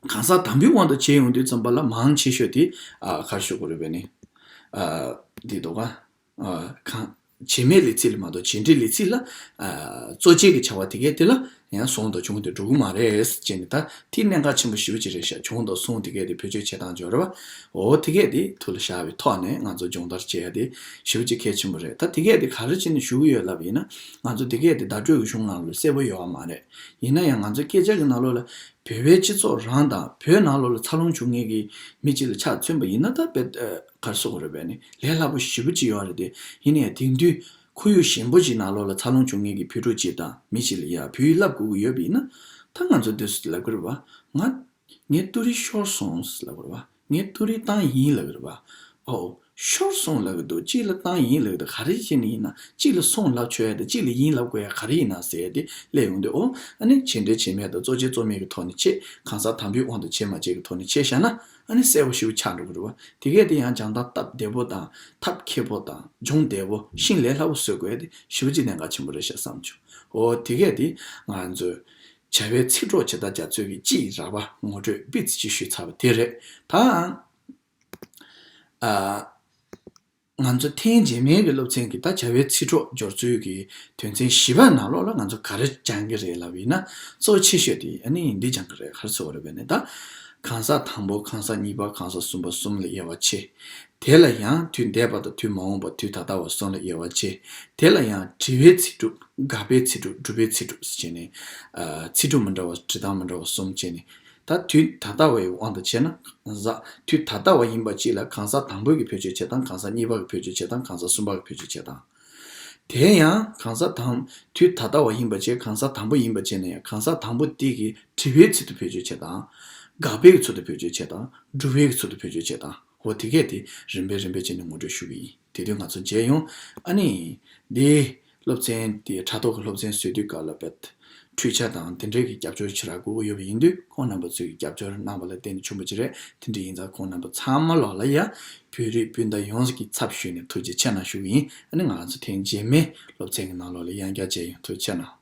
གང་ཟག་དང་པོའི་དབང་དུ་བྱས་ཡོང་དུས་ཙམ་པ་ལ་མང་ཆེ་ཤོས་དེ། ཨ། ག་རེ་ཞུ་དགོས་རེད་པས་ནི། ཨ། འདི་འདུག་ག་ཨ། གང་། བྱེད་མེད་ལས་ཚིག་ལ་མ་གཏོགས་བྱེད་འབྲེལ་ལས་ཚིག་ལ། ཨ། གཙོ་བྱས་ཀྱི་བྱ་བ་དེ་གས་དེ་ལ་ཡང་སོང་དང་བྱུང་དེ་འགྲོ་གི་མ་རེད་ཅེས་ནི། ད་དེ་གནད་འགག་ཆེན་པོ་ཞེ་པོ་ཅིག་རེད་ཤག་བྱུང་དང་སོང་དེ་གས་དེ་བེད་སྤྱོད་བྱེད་སྟངས་སྦྱོར་བ། འོ་དེ་གས་དེ་ཐུགས་ལ་བཞག་པའི་ཐོག་ནས་ང་ཚོ་སྦྱོང་བརྡར་བྱེད་ཡ་དེ་ཞེ་པོ་ཅིག་གལ་ཆེན་པོ་རེད། ད་དེ་གས་དེ་ག་རེ་བྱས་ནས་ཞུ་གི་ཡོད་ལབ་ཡིན་ན། ང་ཚོ་དེ་གས་དེ་བརྡ་སྤྲོད་ཀྱི་གཞུང་ནང་ལ་གསལ་པོ་ཡོད་པ་མ་རེད། ཡིན་ན་ཡང་ང་ཚོ་སྐད་ཆ་གི་ནང་ལོགས་ལ། བོད་པའི་སྤྱི་ཚོགས་རང་དང་བོད་ནང་ལོགས་ལ་འཚར་ལོངས་བྱུང་མཁན་གྱི་མི་གཅིག་ལ་ཆ་མཚོན་པ་ཡིན་ན། ད་དཔེ། ཨ། ག་རེ་ཟེར་དགོས་རེད་པས་ནི། ལས་སླ་པོ་ཞེ་པོ་ཅིག་ཡོད་རེད་དེ། ཡིན་ནའི་དེང་དུས་ཁོར་ཡུག་ཞན་པོ་ཅིག་ནང་ལོགས་ལ་འཚར་ལོངས་བྱུང་མཁན་གྱི་བོད་ཕྲུག་ཅིག་དང་མི་ཅིག་ལ་ཡ་བོད་ཡིག་བསླབ་དགོས་ཀྱི་ཡོད་པ་ཡིན་ན། ད་ང་ཚོ་འདི་ཚོ་ལབ་དགོས་རེད་པ། ང་། ངའི་ཏུ་རི་ཤོར་སོང་ལབ་དགོས་རེད་པ། ངའི་ཏུ་རི་བཏང་ཡིན་ལབ་ཀྱི་རེད་པ། ཨོ། ཤོར་སོང་ལབ་ཀྱི་འདུག་གཅིག་ལ་བཏང་ཡིན་ལབ་ཀྱི་འདུག་ག་རེ་བྱས་ནས་ཡིན་ན། གཅིག་ལ་སོང་ལབ་ཆོག་ཡ་དང་གཅིག་ལ་ཡིན་ལབ་དགོས་ཡ་ག་རེ་ཡིན་ན་ཟེར་ཡ་དེ་སླེབས་ཡོང་དུས། ཨོ། ཨ་ནི་བྱེད་འབྲེལ་བྱེད་མེད་དང་གཙོ་བྱས་གཙོ་མེད་ཀྱི་ཐོག་ནས་བྱས། གང་ཟག་དང་པོའི་དབང་དུ་བྱས་མ་བྱས་ཀྱི་ཐོག་ནས་བྱས་བཞག་ན། ཨ་ནི་གསལ་པོ་ཞེ་པོ་ཆགས་འགྲོ་གི་རེད་པ། དེ་གས་དེ་ཡང་སྦྱང་སྟངས་སྟབས་བདེ་པོ་དང་ཐབས་མཁས་པོ་དང་སྦྱོང་བདེ་པོ་ཤིང་ལས་སླ་པོ་བཟོ་དགོས་ཡ་དེ་ཞེ་པོ་ཅིག་གནད་འགག་ཆེན་པོ་རེད་ཤག་བསམ་བྱུང་། ཨོ། དེ་གས་དེ་ང་ཚོས། བྱ་བའི་ཚིག་གྲོགས་བྱེད་ལྟ་རྒྱ་མཚོས་ཀྱི་སྤྱིའི་རགས་པ་ངོ་སྤྲོད་ཏོག་ཙམ་ཅིག་ཞུས་ཚར་བ་དེ་རེད། ད། ཨ། ང་ཚོ་ཐེངས་རྗེས་མའི་གི་སློབ་ཚན་གྱི་ད་བྱ་བའི་ཚིག་གྲོགས་སྦྱོར་ཚུལ་གྱི་དོན་ཚན་བཞི་པ་ནང་ལོགས་ལ་ང་ཚོ་ག་རེ་སྦྱང་གི་རེད་ལབ་ཡིན་ན། གཙོ་ཆེ་ཤོས་དེ་ཨ་ནི་འདི་སྦྱང་གི་རེད། ག་རེ་ཟེར་བ་རེད་པས་ནི། ད་གང་ཟག་དང་པོ། གང་ཟག་གཉིས་པ། གང་ཟག་གསུམ་པ་གསུམ་ལ་དབྱེ་བ་ཕྱེ། དེ་ལ་ཡང་དུས་འདས་པ་དང་དུས་མ་འོངས་པ། དུས་ད་ལྟ་བ་གསུམ་ལ་དབྱེ་བ་ཕྱེ། དེ་ལ་ཡང་དྲི་བའི་ཚིག་གྲོགས། དགག་པའི་ཚིག་གྲོགས། སྒྲུབ་པའི་ཚིག་གྲོགས་ཟེར་བྱས་ནས། ཨ་ཚིག་གྲོགས་མི་འདྲ་བ། འབྲི་སྟངས་མི་འདྲ་བ་གསུམ་བྱས་ནས། ད་དུས་ད་ལྟ་བའི་དབང་དུ་བྱས་ན། གང་ཟག་དུས་ད་ལྟ་བ་ཡིན་པ་གཅིག་ལ་གང་ཟག་དང་པོ་གི་བེད་སྤྱོད་བྱེད་སྟངས། གང་ཟག་གཉིས་པ་གི་བེད་སྤྱོད་བྱེད་སྟངས། གང་ཟག་གསུམ་པ་གི་བེད་སྤྱོད་བྱེད་སྟངས། དེ་ཡང་གང་ཟག་དང་། དུས་ད་ལྟ་བ་ཡིན་པ་བྱས། གང་ཟག་དང་པོ་ཡིན་པ་བྱས་ན་ཡང་། གང་ཟག་དང་པོ་དེ་གི་དྲི་བའི་ཚིག་ཏུ་བེད་སྤྱོད་བྱེད་སྟངས། དགག་པའི་གི་ཚུལ་དུ་བེད་སྤྱོད་བྱེད་སྟངས། སྒྲུབ་པའི་གི་ཚུལ་དུ་བེད་སྤྱོད་བྱེད་སྟངས། འོ་དེ་གས་དེ་རིམ་པས་རིམ་པས་བྱས་ནས་ངོ་སྤྲོད་ཞུ་གི་ཡིན། དེ་དུས་ང་ཚོ་མཇལ་ཡོང་། ཨ་ནི། འདི་སློབ་ཚན་དེ་དྲ་ཐོག་གི་སློབ་ཚན་བཟོ་དུས་སྐབས་ལ་བེད། འཕྲུལ་ཆས་དང་དེ་འདྲའི་གི་རྒྱབ་སྐྱོར་ཞེ་དྲག་དགོས་ཀྱི་ཡོད་པ་ཡིན་དུས། ཁོང་རྣམ་པ་ཚོས་ཀྱི་རྒྱབ་སྐྱོར་གནང་བ་ལ་བརྟེན་ནས་བྱུང་བ་ཅིག་རེད། དེ་འདྲ་ཡིན་ཙང་ཁོང་རྣམ་པ་ཚང་མ་ལོག་ལ་ཡ། བོད་རིགས་སྤུན་ཟླ་ཡོངས་ཀྱི་ཚབ་ཞུས་ནས་ཐུགས་རྗེ་ཆེ་གནང་ཞུ་གི་ཡིན། ཨ་ནི་ང་ཚོ་ཐེངས་རྗེས་མའི་སློབ་ཚན་གྱི་ནང་ལོགས་ལ་ཡང་བསྐྱར་མཇལ་ཡོང་། ཐུགས་རྗེ་ཆེ་གནང་།